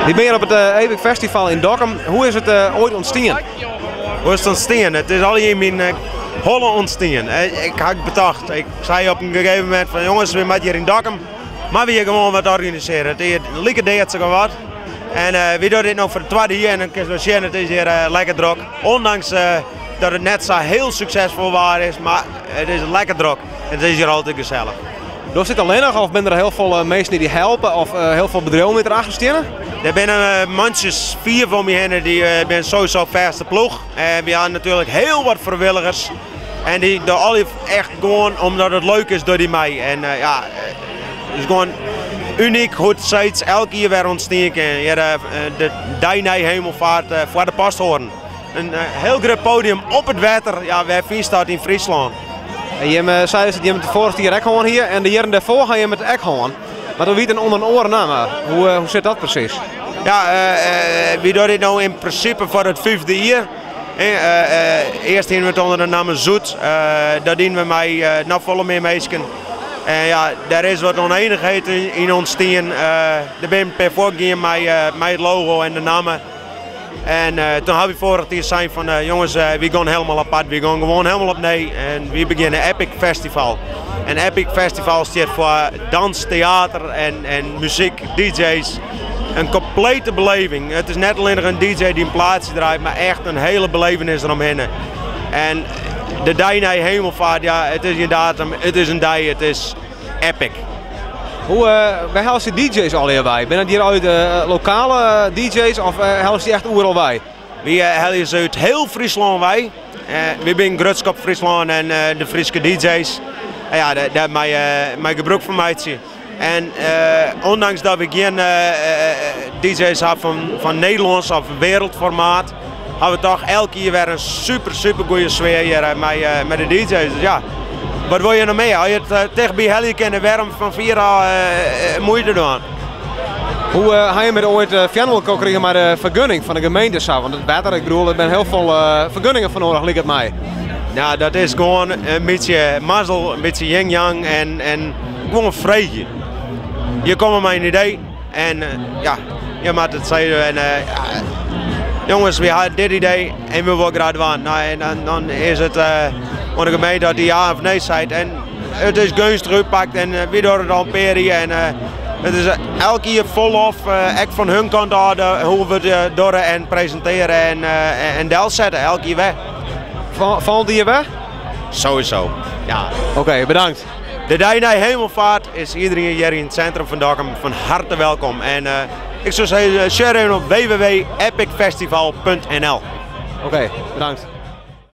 Wy binne hjir op it Epic Festival yn Dokkum. Hoe is it oait ûntstien? Hoe is it ûntstien? It is allegear yn myn holle ûntstien. Ik ha betocht, ik sei op in gegeven momint fan jonges, we moatte hjir yn Dokkum, mar we hjir gewoan wat organisearje. It is like deadsike wat. En wy dogge dit no foar de twadde jier en dan kinst wol sjen, it is hjir lekker drok. Ondanks dat it net sa hiel suksesfol waar is, mar it is lekker drok en it is hjir altyd gesellich. Dochst dit allinnich of binne der hiel folle minsken dy't dy helpe of hiel folle bedriuwen dy't derachter steane? Der binne mantsjes fiif om my hinne, dy binne sowieso fêste ploech. En we hawwe natuerlik hiel wat frijwilligers. En dy dogge allegear echt gewoan omdat it leuk is, dogge dy mei. En ja, it is gewoan unyk hoe't sayts elk jier wer ûntstean kin. Hjir de dei nei Hemelvaart foar de Posthoorn. In hiel grut podium op it wetter, ja, wêr fynst dat yn Fryslân? En jimme seiden dat jimme it foarich jier ek hân hie en de jierren dêrfoar ha jimme it ek hân. Mar doe wie it ûnder in oare namme. Hoe, hoe sit dat presys? Ja, wy dogge dit no yn prinsipe foar it fyfde jier. Earst hiene we it ûnder de namme Zoet. Dat diene we mei noch folle mear minsken. En ja, dêr is wat ûnenichheid yn ûntstien. Der binne in pear fuortgien mei it logo en de namme. En toen ha wy foarich jier sein fan jonges, wy gean helemaal apart, wy gean gewoan helemaal opnij en wy begjinne Epic Festival. En Epic Festival stiet foar dans, teater en muzyk, DJ's. In komplete beleving. It is net allinnich in DJ dy't in plaatsje draait, mar echt in hiele belevenis deromhinne. En de dei nei Hemelvaart, ja, it is gjin datum, it is in dei, it is epic. Hoe, wêr hellest dy DJ's allegear wei? Binne dat hjir út lokale DJ's of hellest dy echt oeral wei? Wy helje se út hiel Fryslân wei. Wy binne grutsk op Fryslân en de Fryske DJ's. En ja, dêr mei gebrûk fan meitsje. En ondanks dat we gjin DJ's ha fan Nederlânsk of wereldformaat, ha we toch elk jier wer in super, super goede sfear hjir mei de DJ's. Dus ja, wat wol je noch mear? As je it tichtby helje kinne, wêrom fan fier ôf muoite dwaan? Hoe ha jim it oait foar elkoar krigen mei de fergunning fan de gemeente sa? Want it wetter, ik bedoel, der binne hiel folle fergunningen foar noadich, liket my. Nou, dat is gewoan in bytsje mazzel, in bytsje yin-yang en gewoan freegje. Je komme mei in idee en ja, je moatte it sizze. En ja, jonges, we ha dit idee en we wolle graach dwaan. Nou, en dan is it oan de gemeente dat die ja of nee seit. En it is geunstich útpakt en wy dogge it al in pear jier. En it is elk jier folop, ek fan hun kant ôf, hoe we it dogge en presintearje en delsette, elk jier wer. Folgjend jier wer? Sowieso, ja. Oké, bedankt. De dei nei Hemelvaart is iedereen hjir yn it sintrum fan Dokkum fan harte welkom. En ik soe sizze, sjoch even op www.epicfestival.nl. Oké, bedankt.